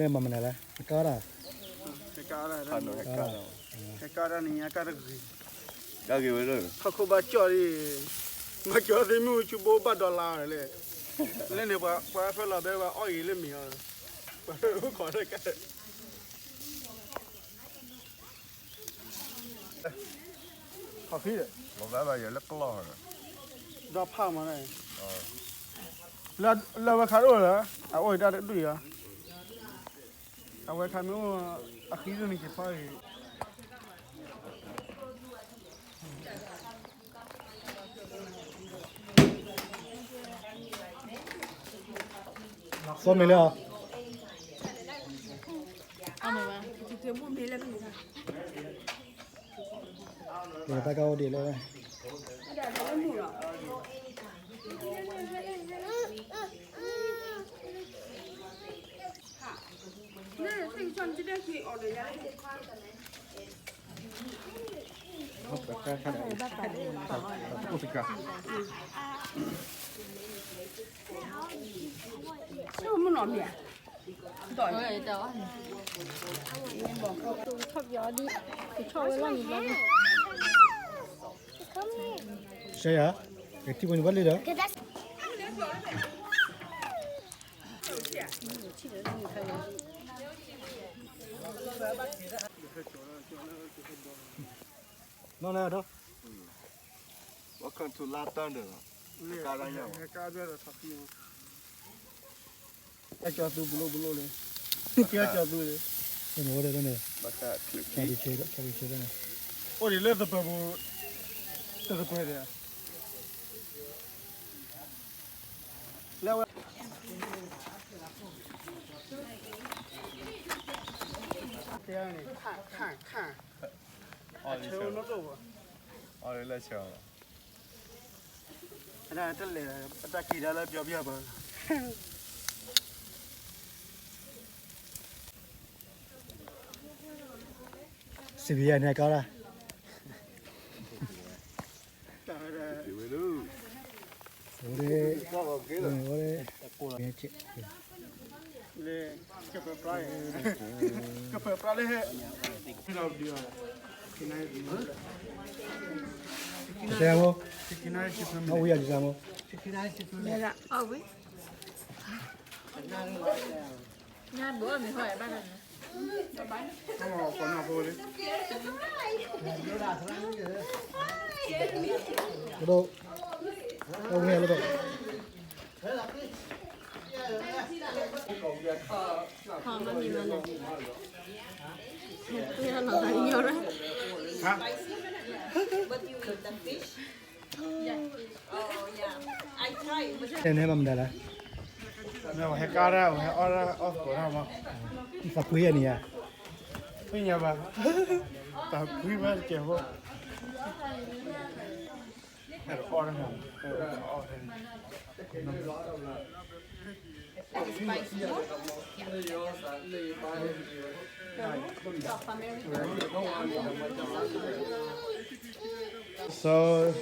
မၤမနုၤလဲၣ်, ကါဒၣ်, ကါဒၣ်, ကါဒၣ်, ကါဒၣ်န့ၣ် ကါတဂ့ၤ, ကါဂ့ၤဝဲလၢ ခီၣ်ခိၣ်ဘၣ်ကၠီၣ်ဒံး, မၤကၠီၣ်သ့ၣ်မုၢ်ဆူဘိဘၣ်ဒီလါလဲၣ်, လၢန့ၣ် ပှၤဖဲလီၤဘဲပှၤအီၣ်ဂ့ၤလၢမ့ၤအီၤ, ပှၤအိၣ်ခိးတၢ်ကါ ခီၣ်ဖံးဒီး လီၤဘၣ်ဘၣ်ယၤလၢကလီၢ်ဒီး ဒီဖးမးန့ၣ် လၢအဝဲခါတအိၣ်လၢ အအိၣ်ဒၣ်တဒူၣ်ယၤ အဝဲခါမ့ၢ်အိၣ် အဃံဒိၣ်န့ၣ်က့ၤဖီအံၤ သီမ့ၢ်လၢအီၤ တၢ်ကအိၣ်ဒံးလၢ ရှဲယၤ ကထံၣ်ပှၤန့ၣ်ဘၣ်လံဒီး နီၢ်လဲၣ်ဒီး Welcome to လါတၢၢ်ဒီး ကါဒၣ်ညါ ကါဒၣ်ဒီးထီၣ်ဖံး အကၠီသူပလိၣ်ပလိၣ်လၢ ကၠီသူလၢ အိၣ်ဒီးန့ၣ် အိၣ်ဒံးလၢသပၢၤပူၤ တသပၢၤဒီး လၢဝဲ တဲန့ၣ် ခၣ် ခၣ် ခၣ် အဆၢအိၣ်နီၣ်ဒိၣ်ဘၣ် အီၤလၢဆၢ အတၢ်လဲၤ အတၢ်က့ၤဒၣ်လၢပျီပျီပၢ် စံးဘံယၤန့ၣ်ကါဒၣ် ဝဲ ဝဲ ကပၢၤပြါလၢဟဲ ကစဲမ့ၢ် အဝံယၤကစဲမ့ၢ် ညါဘိမ့ၢ်ဟီၣ်ဘၣ် ကဒိၣ် ကဝံယၤလၢဘၣ် တဲန့ၣ်မၤမနုၤလဲၣ် ဟဲကါဒၣ် ဟဲအီၣ်ဒၣ်အီၣ်သကိးဒၣ်မး သးဖှံယၤန့ၣ်ယၤ ဖှံညါဘၣ် သးဖှံဘၣ်တကဲးဖိ So,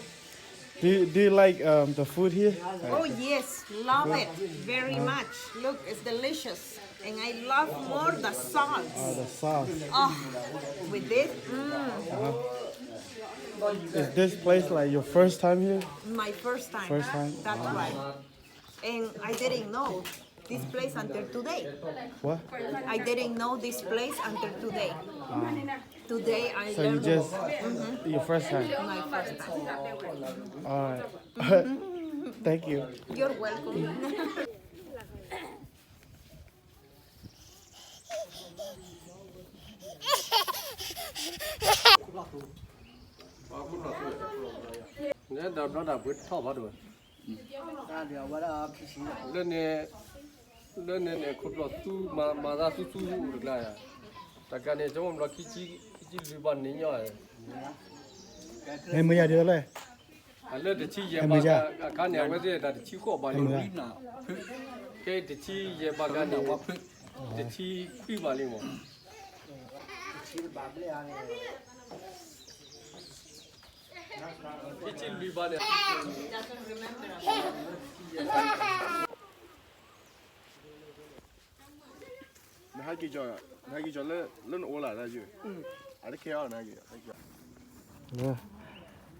do you, do you like um, the food here? Oh yes, love it very much. Look, it's delicious. And I love more the sauce. Oh, the sauce. Oh, with this. Mm. Uh-huh. Is this place like your first time here? My first time. First time? That's right. And I didn't know this place until today. What? I didn't know this place until today. Today I learned. So you just, your first time? My first time. All right. Thank you. You're welcome. လၢန့ၣ် လၢန့ၣ်န့ၣ် ခိၣ်ဖျီၣ်သူ မၤသးသူသူအိၣ်တကျါယၤ, တကးန့ၣ် ဆိကမိၣ်ဘျီ ခံဆံလွံၢ်ဘၣ်န့ၣ်ညီ, မ့ၢ်ယၤဒ်လဲၣ်, အလၢတဆံယဲၢ်ဘၣ်အခါန့ၣ် အဝဲသ့ၣ်တၢ်တဆံဃိးဘၣ်လံ, ကဲတဆံယဲၢ်ဘၣ်အခါန့ၣ် တဆံခွံဘၣ်လံမး, ခံဆံလွံၢ်ဘၣ်န့ၣ် Doesn't remember. နဟဲက့ၤကၠီ, နဟဲက့ၤကၠီလၢနအိၣ်လၢ်ဒၣ်ယုၢ်, အတခဲအီၤနဟဲက့ၤ,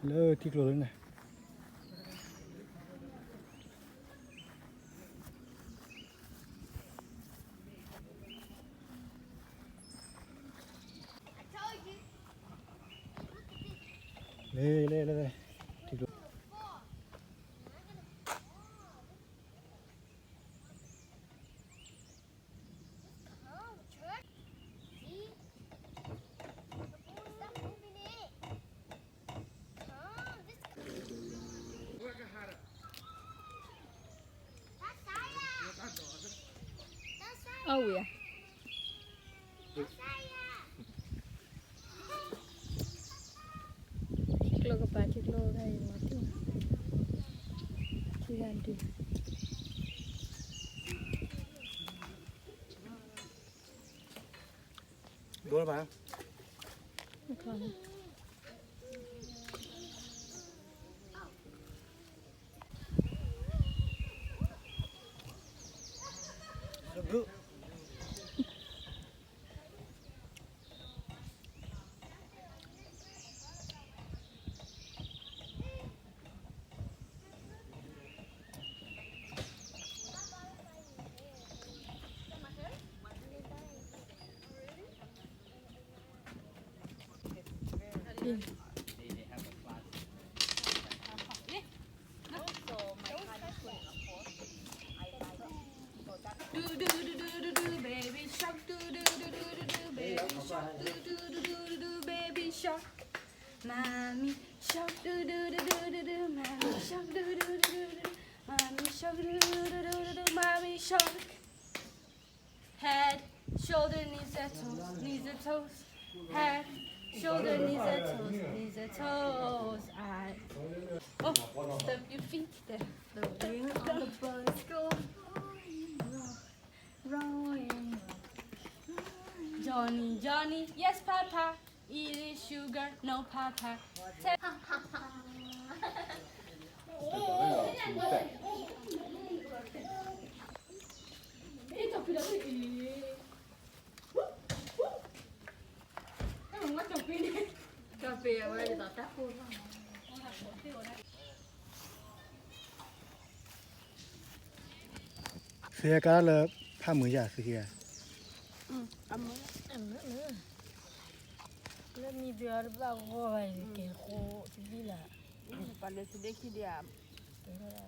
လၢထံကျိလၢန့ၣ် လဲလဲလဲလဲ, ထံကျိ အဝံၤဧါ, ထံကျိကပၤ ထံကျိဂၤအံၤမၤတံၢ်, ထံဂၤဒုး ဒိလၢၤဘၣ်, Do do do do do do, baby shark, do do do do do do, baby shark, do do do do do do, baby shark. Mommy shark, do do do do do do, mommy shark, do do do do do, mommy shark, do do do do do, mommy shark. Head, shoulder, knees and toes, knees and toes. Head, shoulder, knees and toes, knees and toes. I, oh, step your feet there. The wheel on the boat is going roaring, roaring. Johnny, Johnny, yes, Papa. Eating sugar, no, Papa. Te- သုဟဲကါလၢဖးမုာ်ယၤသုခံဂၤ, လၢမံၤဒုးအီၤတဘၣ်ဂီၢ်ဘၣ်အံၤ ကဲၤဃိတဘံၣ်လၢ်, ပှၤလၢသုဒ့ခံဒံးဧါ,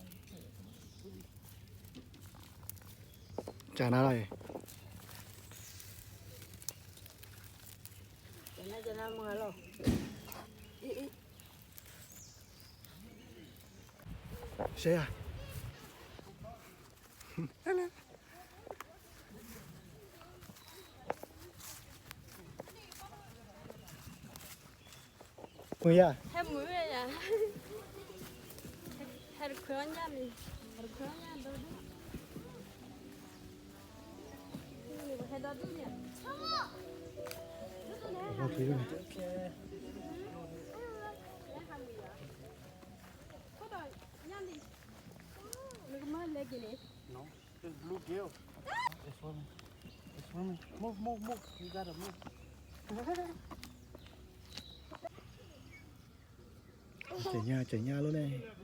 ကနၣ်လီၤအံၤ, ကနၣ်ကနၣ်မုာ်လီၤ, အ့ၣ်အ့ၣ် ရှဲယၤ, မုာ်ယၤ, ဟဲမုာ်ယၤ, ဟဲတခွဲအီၣ်ညၣ်လံ, ဟဲတခွဲအီၣ်ညၣ်ဒီဒူၣ်, ဟဲဒီဒူၣ်န့ၣ်, နကမၢလဲက့ၤန့ၣ်, No, it's bluegill. It's swimming. It's swimming. Move, move, move. You gotta move. ကညါ ကညါလီၤန့ၣ်.